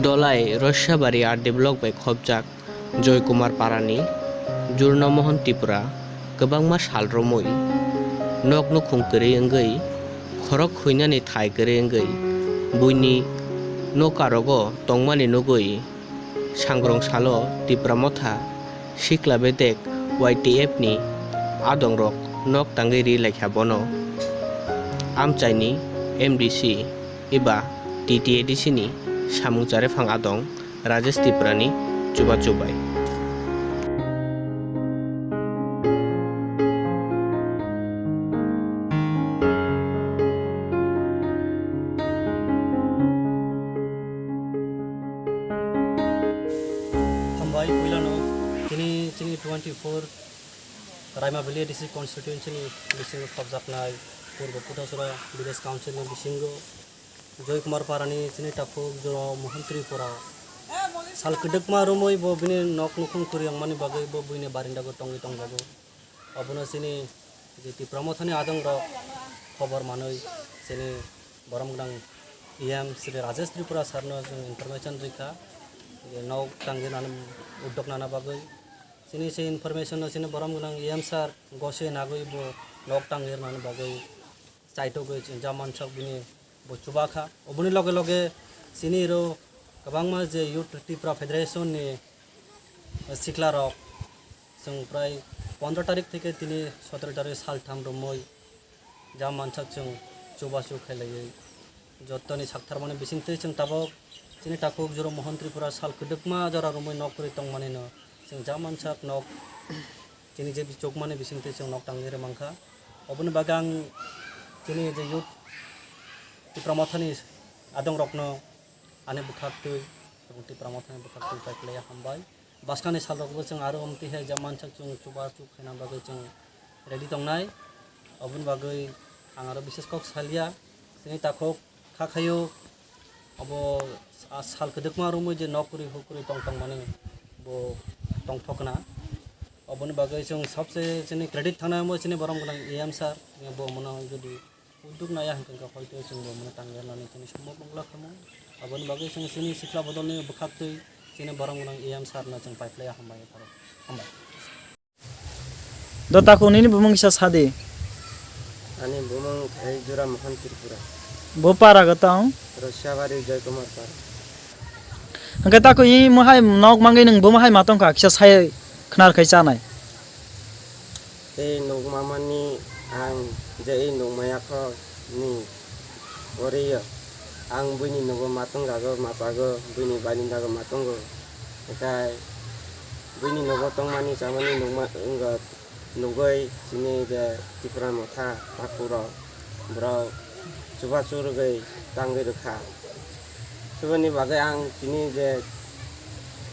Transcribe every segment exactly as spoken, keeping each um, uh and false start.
Dolai Rossabari R D block bai khopjak Joy Kumar Parani Jurno Mohan Tripura kwbangma sal romwi nok nukhung kwrwi wngwi khorok khuinani thai kwrwi wngwi buini nokarogo tongmani nugwi sangrong salo Tipra Motha Sikla Bedek Y T F ni adongrok nok tangwi ri laikha bono. Amchaini M D C eba T T A D C ni samung charefang adong Rajesh Tripura ni chubachu bai. Hambai puilano tini chini twenty four Raima Valley District Constituency ni bisingo khopjaknai Purbo Kuthasura Village Council ni bisingo Joy Kumar Parani chini takhuk Juro Mohan Tripura sal kwdwkma romwi bo bini nok nukhung kwrwi wngmani bagwi bo buini barindago tongwi tongjago. Obono chini je Tipra Mothani adongrok khobor manwi chini borom gwnang E M Shri Rajesh Tripura sir no chwng information rikha je nok tangwi nani uddog nana bagwi. Chini se information no chini borom gwnang E M sir gose nagwi bo nok tangwi rwnani bagwi chaitogwi chwng ja mansak bini bo chubakha. Oboni loge loge chini ro kwbangma je Youth Tripura Federation ni sikla rok chwng prai pondro tarik theke tini sotoro tarik saltham romwi ja mansak chwng chubachu khailaiwi jottoni saktharmani bisingtwi chwng tabok chini takhuk Juro Mohan Tripura sal kwdwkma jora romwi nok kwrwi tongmanino chwng ja mansak nok chini je bichukmani bisingtwi chwng nok tangwi rwmangkha. Oboni bagwi ang chini je Youth Tipra Mothani adongrokno ani bwkhaktwi, tabuk Tipra Mothani bwkhaktwi pai phlaiya hambai. Bwskangni salrokbo chwng aro omtwi hai ja mansak chwng chubachu khaina bagwi chwng ready tongnai. Oboni bagwi ang aro bises kok salia. Chini takhuk kha khaio abo a sal kwdwkma romwi je nok kwrwi huk kwrwi tong tongmani bo tongthokna. Oboni bagwi chwng sabse chini credit thangna omo chini borom gwnang E M sir bo mono jodi uddog naya hwnkhe hoito chwngbo mano tangjak nani chini samung mungla khamu. Aboni bagwi chwng chini sikla bodolni bwkhaktwi chini borom gwnang E M sir no chwng pai phlaiya hambai pharo. Hambai. Do takhuk nini bumung kisa sadi. Ani bumung khai Jura Mohan Tripura. Bo para go tong? Rosiabari Joy Kumar para. Hwnkhe takhuk i mohai nok mangwi nwng bo mohai ma tongkha kisa sai khnar khai chanai. Tei nukmamani ang je i nukmaya kho ni ori yo. Ang buini nogo matwng rago machago, buini barindago matungo. Ekai buini nogo tongmani chamani nukma wngkha, nugwi chini je Tipra Motha takhuk rok borok chubachu rwgwi tangwi rwkha. Chuboni bagwi ang chini je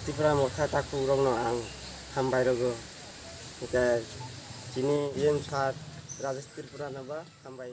Tipra Motha takhuk rokno ang hambai rwgo. Hwnkhe chini E M sir Rajesh Tripura no bo hambai.